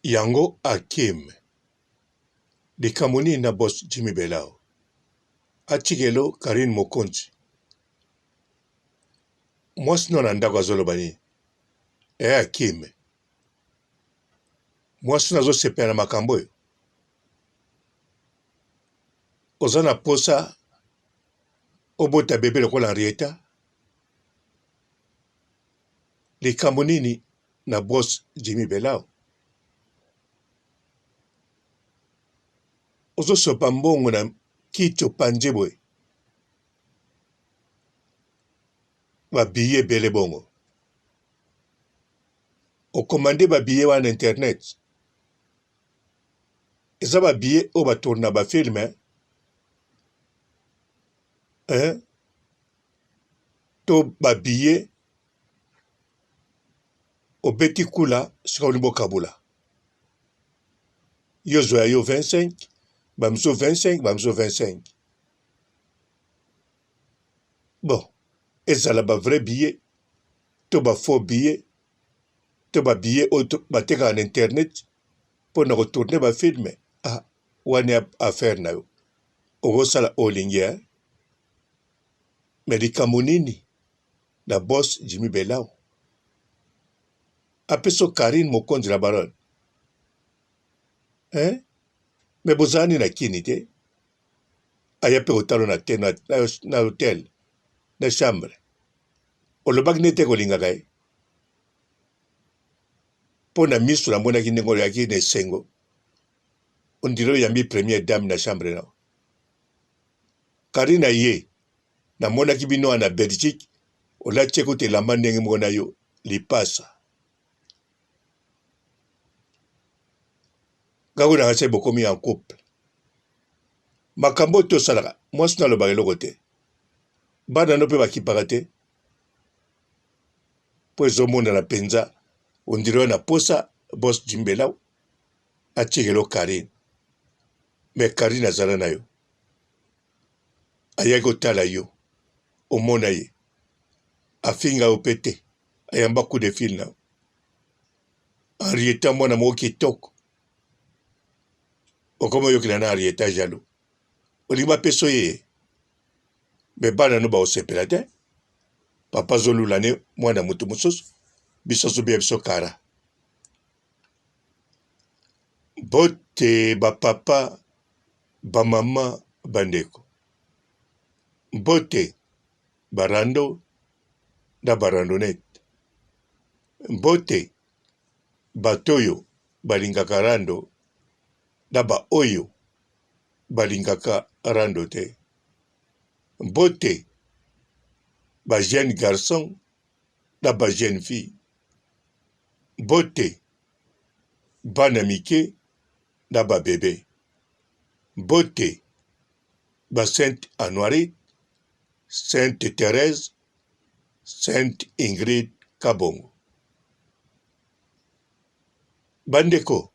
Yango Akim likambo nini na boss Jimmy Belawu atikelo Carine Mokonzi mwasi no na ndako azoloba nini eh Akim mwasi no azosepela na makambo oyo oza na posa obota bebe lokola Henrietta likambo nini na boss Jimmy Belawu ozo sopa mbongo na kiti opanzi boye ba billet ebele bongo okomande ba billet wana na internet eza ba billet oyo ba tourna ba film hein to ba billet obeti kula sika olingi bokabola yo ozwa ya yo 25 ba misusu 25 ba misusu 25 bon ezala ba vrai billet to ba faux billet to ba billet oyo batekaka na internet mpo na kotourne ba film ah wana affaire na yo okosala oyo olingi eh? Me likambo nini na boss Jimmy Belawu apeso Carine mokonzi la baronne hein me bozalani na kini te aya pe kotalo na te na, na, na hotel na chambre olobaki nde te kolingaka ye mpo na miso namonaki ndenge oyaki na esengo ondire oyambi première dame na chambre na Carine aye namonaki bino awa na Belgique olati ye kutu elamba ndenge moko na yo lipasa nga kuna nase bokomi en couple makambo oyo tosalaka mwasi no alobaka eloko te bana no mpe bakipaka te mpo ezomonana mpenza ondire oyo na posa bos jimbelau atikelo Karine me Karine azala na yo ayaki kotala yo omona ye afinga yo pe te ayamba coup de fil na yo Henrietta mwana moko kitoko okoma oyokela na Henrietta jaloux olingi bapesa ye me bana no bakosepela te papa azolula ne mwana moto mosusu biso azobeya biso kara mbote bapapa Ba mama ba ndeko mbote ba rando na ba randonnette mbote bato oyo balingaka rando na ba oyo balingaka rando te mbote ba jeune garçon na ba jeune fille mbote bana mike na ba bebe. Mbote ba sainte Anuarite, sainte Therèse, sainte Ingrid Kabongo. Bandeko,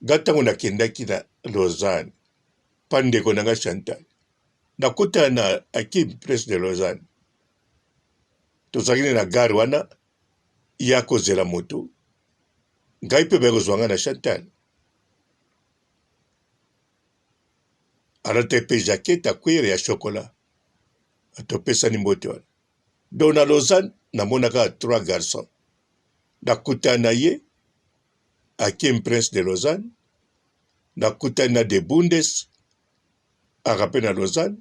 nga ntango nakendaki na Lausanne pa ndeko na nga Chantal, nakutana na Akim Prince de Lausanne. Tozalaki na gare wana ya kozela moto ngai mpe baye kozwa ngai na Chantal. Alata mpe jaquette ya cuir ya chocolat. Topesani mbote wana. Donc na Lausanne namonaka trois garçons. Nakutana na ye Akim Prince de Lausanne, nakutani na De Bundes aka mpe na Lausanne.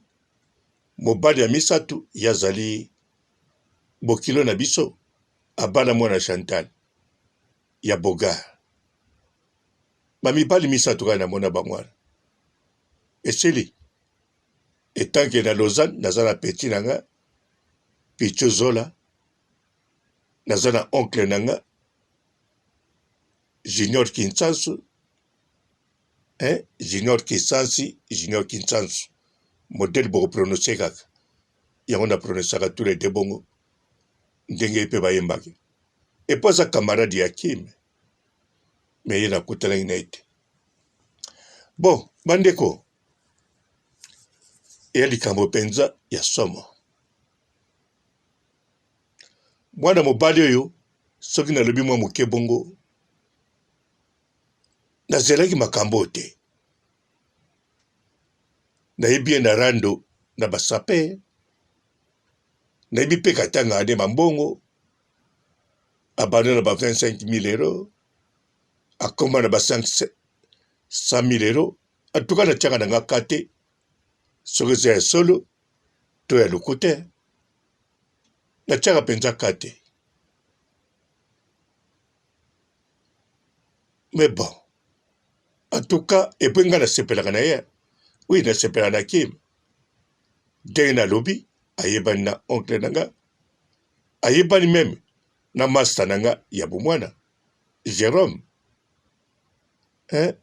Mobali ya misato ye azali bokilo na biso abala mwana Chantal. ya Bogar. Ba mibali misatu kaka namona bango wana. Esili. Etant que na Lausanne naza na petit na nga Picho Zola, naza na oncle na nga Junior Kinsansu, hein, Junior Kisansi, Junior Kinsansu. Modèle boko prononcer kaka. Yango na prononçaka tous les deux bongo. Ndenge ye pe bayembaki. Epo aza camarade ya Kim mais ye nakutanaki na ye te. Bon bandeko eya likambo mpenza ya somo. Mwana mobali oyo soki nalobi mwa moke bongo. Nazelaki makambo oyo te. Nayebi ye na rando na ba saper. Nayebi mpe katanga nde ba mbongo. Abanda na ba 25 000 euros. Akoma na ba 500 000 euros. En tout cas natiaka na nga ka te soki eza ya solo to ya lokuta. Natiaka mpenza ka te. Mais bon, en tout cas, et puis nga nasepelaka na ye. Oui, nasepelaka na Kim. Ndenge nalobi, ayebani na oncle na nga, ayebani meme na masta na nga ya bomwana, Jerome, hein,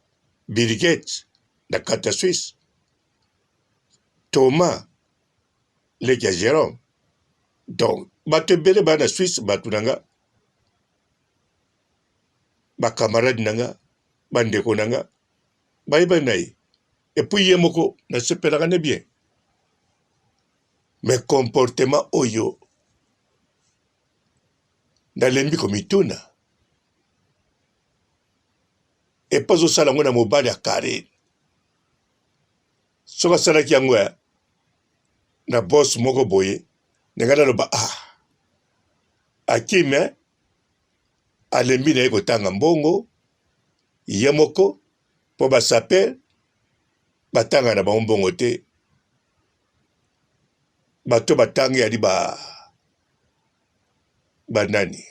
Bill Gates na kati ya Suisse, Thomas leki ya Jerome. Donc, bato ebele baya na Suisse, bato na nga ba camarade na nga ba ndeko na nga bayebani na ye epuis ye moko nasepelaka ne bien mais comportement oyo nalembi komituna epo azosala yango na mobali ya Carine soki asalaki yango ya na boss moko boye ndenge naloba ah akime alembi na ye kotanga mbongo ye moko mpo ba saper batanga na bango mbongo te bato batangi yali ba banani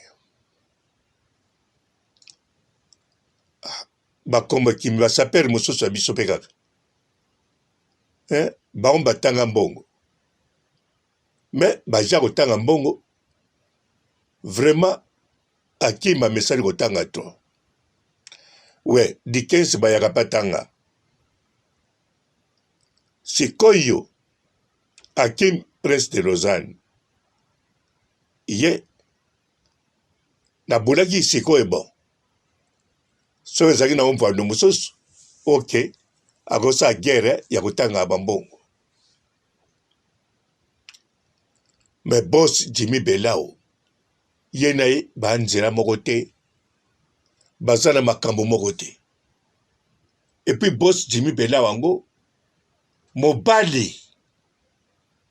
ah, bakombo ekimi ba saper mosusu ya biso mpe kaka eh, bango batanga mbongo mais baja kotanga mbongo vraiment Akim amesani kotanga trop we Dickens bayaka pe atanga sikoyo Akim prince de Lausanne ye nabulaki sikoyo bon soki ezalaki na mvando mosusu ok akosala guerre ya kotanga bambongo mais boss Jimmy Belao ye na ye ba nzela moko te baza na makambo moko te et puis boss Jimmy Belao yango mobali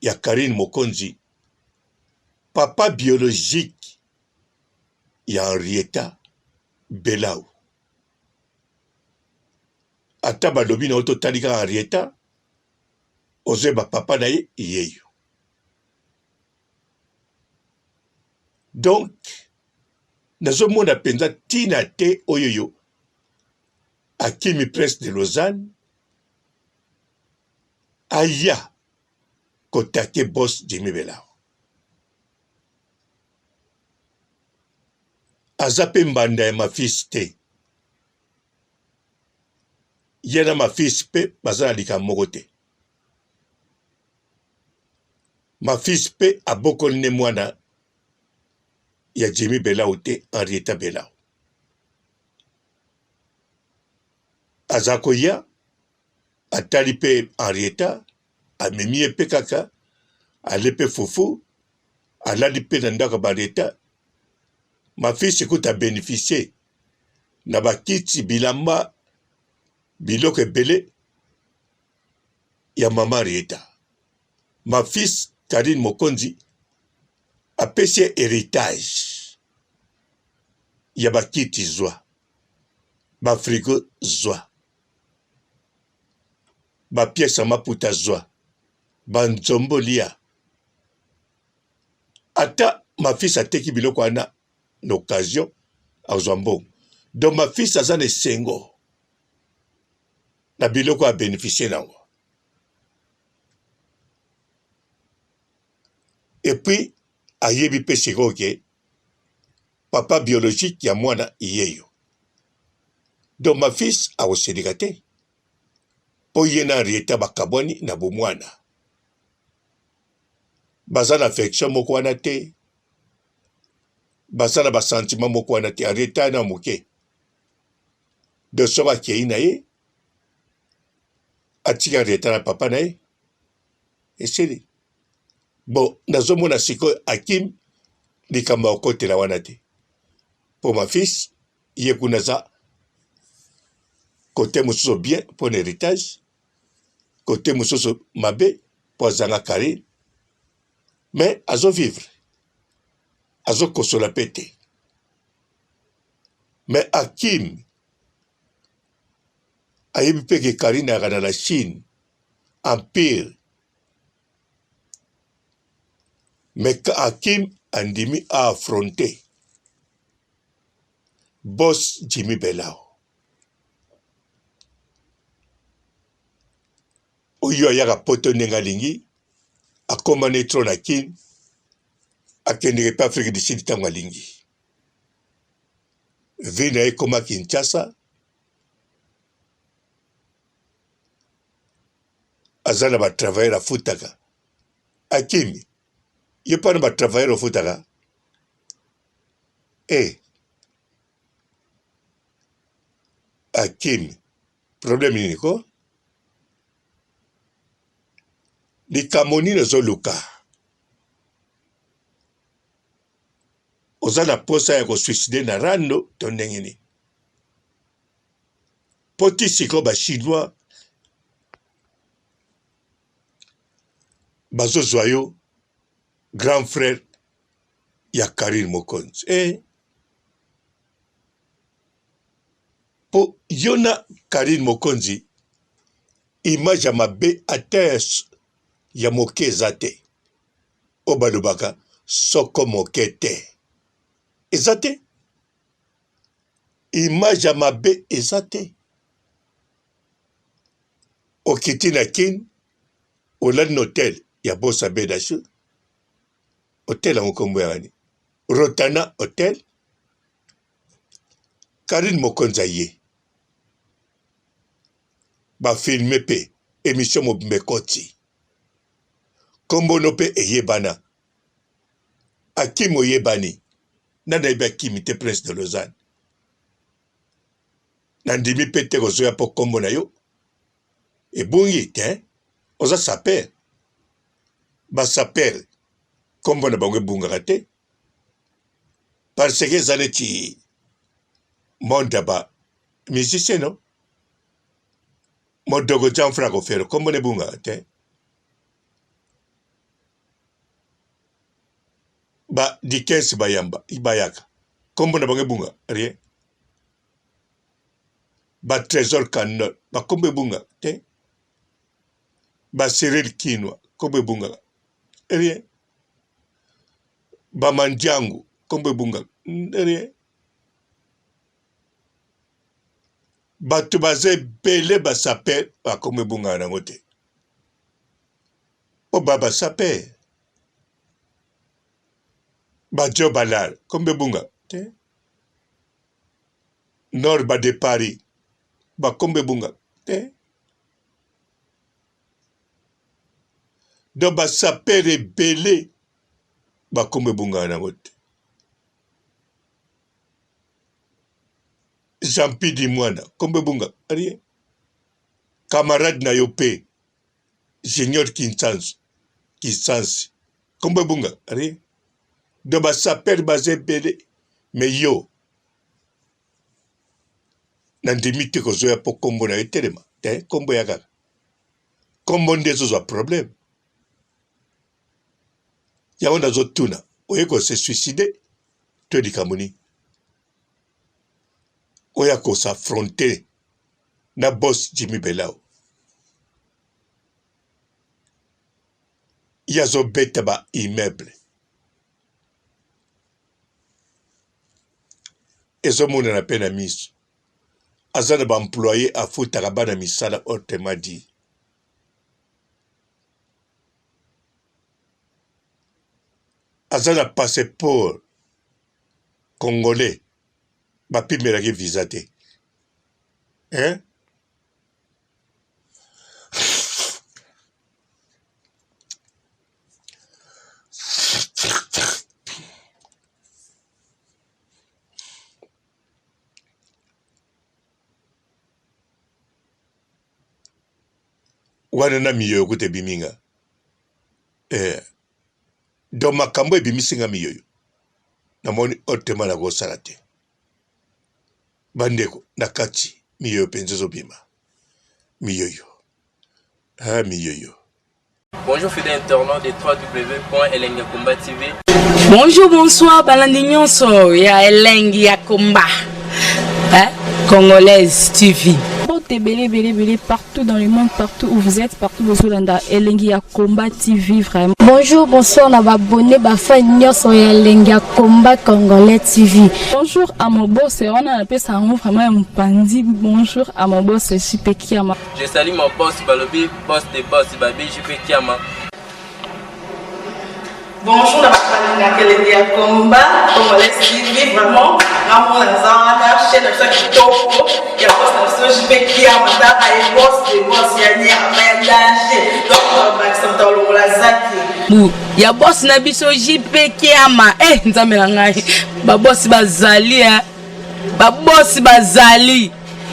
ya Carine Mokonzi papa biologique ya Henrietta Belao ata balobi na yo totali kaka Henrietta ozoyeba papa na ye yeyo donc nazomona mpenza ntina te oyo yo akimi prince de Lausanne aya kotake boss Jimmy Belao aza mpe mbanda ya mafisi te ye na mafisi mpe baza na likambo moko te mafisi mpe abokoli nde mwana ya Jimmy Belau te Henrietta Belau aza koya atali mpe Henrietta amemi ye mpe kaka ale mpe fufu alali mpe na ndako ya Henrietta mafisi kuta beneficie na bakiti bilamba biloko ebele ya mama Henrietta. Ma fils Carine Mokonzi apesi ye heritage ya bakiti zwa, ba frigo zwa, ba pièces ya maputa zwa, ba nzombo lia. Ata ma fils ateki biloko wana na occasion akozwa mbongo. Donc ma fils aza na esengo na biloko a beneficier nango. Et puis ayebi pe sikoyo ke papa biologique ya mwana yeyo. Donc ma fils akosilika te po ye na Henrietta bakabwani na bomwana. Baza na affection moko wana te. Baza na ba sentiment moko wana te. Henrietta na moke. Donc soki akei na ye atika Henrietta na papa na ye esili. Bon nazomona sikoyo Akim likambo ya kokotela wana te po ma fils ye kuna aza Kote mosusu bien mpo na heritage, kote mosusu mabe mpo azanga Carine, mais azo vivre, azo kosola mpe te. Mais Akim ayebi mpe ke Carine ayaka na la Chine, empire mais Akim andimi a affronter boss Jimmy Belao oyo ayaka poto ndenge alingi akoma ne trop na kin akendeke mpe Afrique du Sud ntango alingi vie na ye ekoma Kinshasa aza na ba travailleur afutaka akimi ye mpo na ba travailleur ofutaka e eh. akimi problème nini ko likambo nini ozoluka oza na posa ya kosuicide na rando to ndenge nini mpo ti sikoyo ba chinois bazozwa yo grand frère ya Carine Mokonzi eh. Po yo na Carine Mokonzi image ya mabe ata ya moke eza te oyo balobaka soko moke te eza te image ya mabe eza te okiti na kin olali na hotel ya bosa bedashu hotel yango nkombo ya nani rotana hotel karine mokonzi aye bafilme mpe emission mobimba ekoti nkombo no mpe eyebana Akim oyebani nani ayebi Akim te prince de Lausanne nandimi pe te kozoya po kombo na yo ebungi te oza saper ba saper kombo na bango ebungaka te parce que eza neti monde ya ba musicien no modogo Gianfranco Ferro kombo na ebungaka te ba Dickens bayamba bayaka kombo na bango ebunga rien ba Trésor Kandol ba kombo ebunga te ba Cyril Kinwa kombo ebunga rien ba Mandiangu kombo ebunga rien bato baza ebele ba saper ba kombo ebungaka nango te po ba ba saper ba Joe Balal kombo ebunga te Nord ba de Paris ba kombo ebunga te donc ba saper ebele ba kombo ebungaka nango te Jean Pidi Mwana kombo ebunga rien camarade na yo pe Junior Kinsansu Kisansi kombo ebunga rien donc ba sapeur baza ebele mais yo nandimi te kozoya mpo kombo na yo etelema te kombo ya kaka kombo nde ezozwa problème yango nazotuna oye kose suicide to likambo nini oyo akosafronte na boss Jimmy Belao ye azobeta ba immeuble ezomonana mpe na miso aza na ba employe afutaka bana misala autrement dit aza na passeport congolais bapimelaki visa te hein? wana na miyoyo kuta ebimi nga eh. Donc makambo ebimisi nga miyoyo namoni autrement nakosala te bandeko na kati. Miyoyo mpenza ezobima. Miyoyo. Ah, miyoyo. Bonjour fidèles internautes de www.elengiyakomba TV. Bonjour, bonsoir, balandi nyonso ya Elengi ya Komba. Hein? Congolaise TV. Mbote ebele ebele ebele partout dans le monde, partout où vous êtes, partout bozolanda Elengi ya Combat TV vraiment. Bonjour, bonsoir na ba abonné ba fan nyonso ya Elengi ya Combat Congolais TV. Bonjour à mon boss, wana napesa yango vraiment ya mopanzi. Bonjour à mon boss JP Kiama. Je salue mon boss balobi boss de boss babi JP Kiama. Bonjour na bato balingaka elengi ya combat congolais TV vraiment ngamona naza wana chaîne na biso ya kitoko ya boss na biso JP Kiama tala ye boss de boss ya nyama ya danger donc bakisa moto alongola zaki bu ya boss na biso JP Kiama eh nzambe na ngai ba boss bazali eh ba boss bazali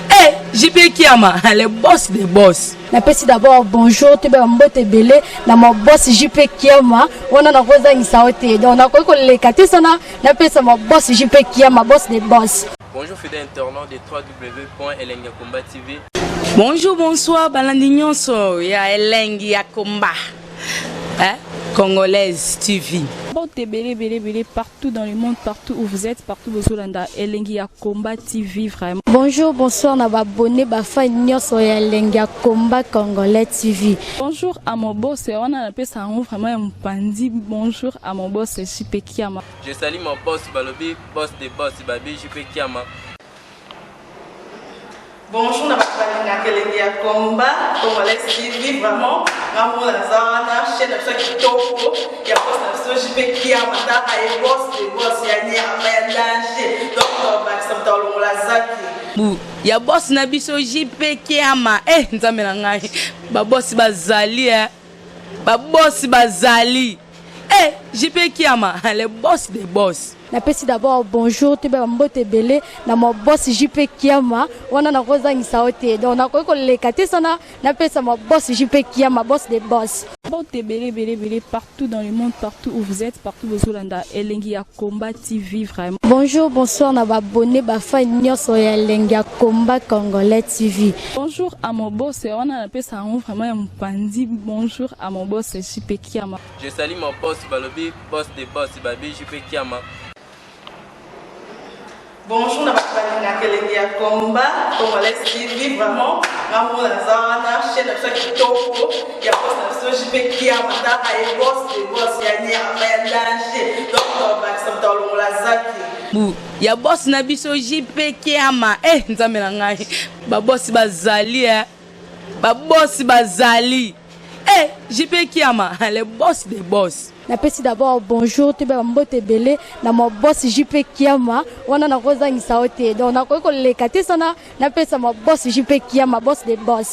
eh JP Kiama le boss de boss. Napesi d'abord bonjour toyeba ba mbote ebele na ma boss JP Kiama wana nakozangisa yo te donc nakoki koleka te sana napesa ma boss JP Kiama boss de boss. Bonjour fidèles internautes de www.elengiyakomba TV. Bonjour, bonsoir, balandi nyonso ya Elengi ya Komba. Hein? Congolaise TV. Mbote ebele ebele ebele partout dans le monde, partout où vous êtes, partout bozolanda Elengi ya Combat TV vraiment. Bonjour, bonsoir na ba abonné ba fan nyonso ya Elengi ya Combat Congolais TV. Bonjour à mon boss, wana napesa yango vraiment ya mopanzi. Bonjour à mon boss JP Kiama. Je salue mon boss balobi boss de boss babi JP Kiama. Bonjour na bato balingaka elengi ya combat congolais TV vraiment ngamona naza wana chaîne na biso ya kitoko ya boss na biso JP Kiama tala ye boss de boss ya nyama ya danger donc bakisa moto alongola zaki bu ya boss na biso JP Kiama eh nzambe na ngai ba boss bazali eh ba boss bazali eh JP Kiama le boss de boss. Napesi d'abord bonjour toyeba ba mbote ebele na ma boss JP Kiama wana nakozangisa yo te donc nakoki koleka te sana napesa ma boss JP Kiama boss de boss. Mbote ebele ebele ebele partout dans le monde, partout où vous êtes, partout bozolanda Elengi ya Combat TV vraiment. Bonjour, bonsoir na ba abonné ba fan nyonso ya Elengi ya Combat Congolais TV. Bonjour à mon boss, wana napesa yango vraiment ya mopanzi. Bonjour à mon boss JP Kiama. Je salue mon boss balobi boss de boss babi JP Kiama. Bonjour na bato balingaka elengi ya combat congolais TV vraiment ngamona naza wana chaîne na biso ya kitoko ya boss na biso JP Kiama tala ye boss de boss ya nyama ya danger donc bakisa moto alongola zaki bu ya boss na biso JP Kiama eh nzambe na ngai ba boss bazali eh ba boss bazali eh JP Kiama le boss de boss. Napesi d'abord bonjour toyeba ba mbote ebele na ma boss JP Kiama wana nakozangisa yo te donc nakoki koleka te sana napesa ma boss JP Kiama boss de boss.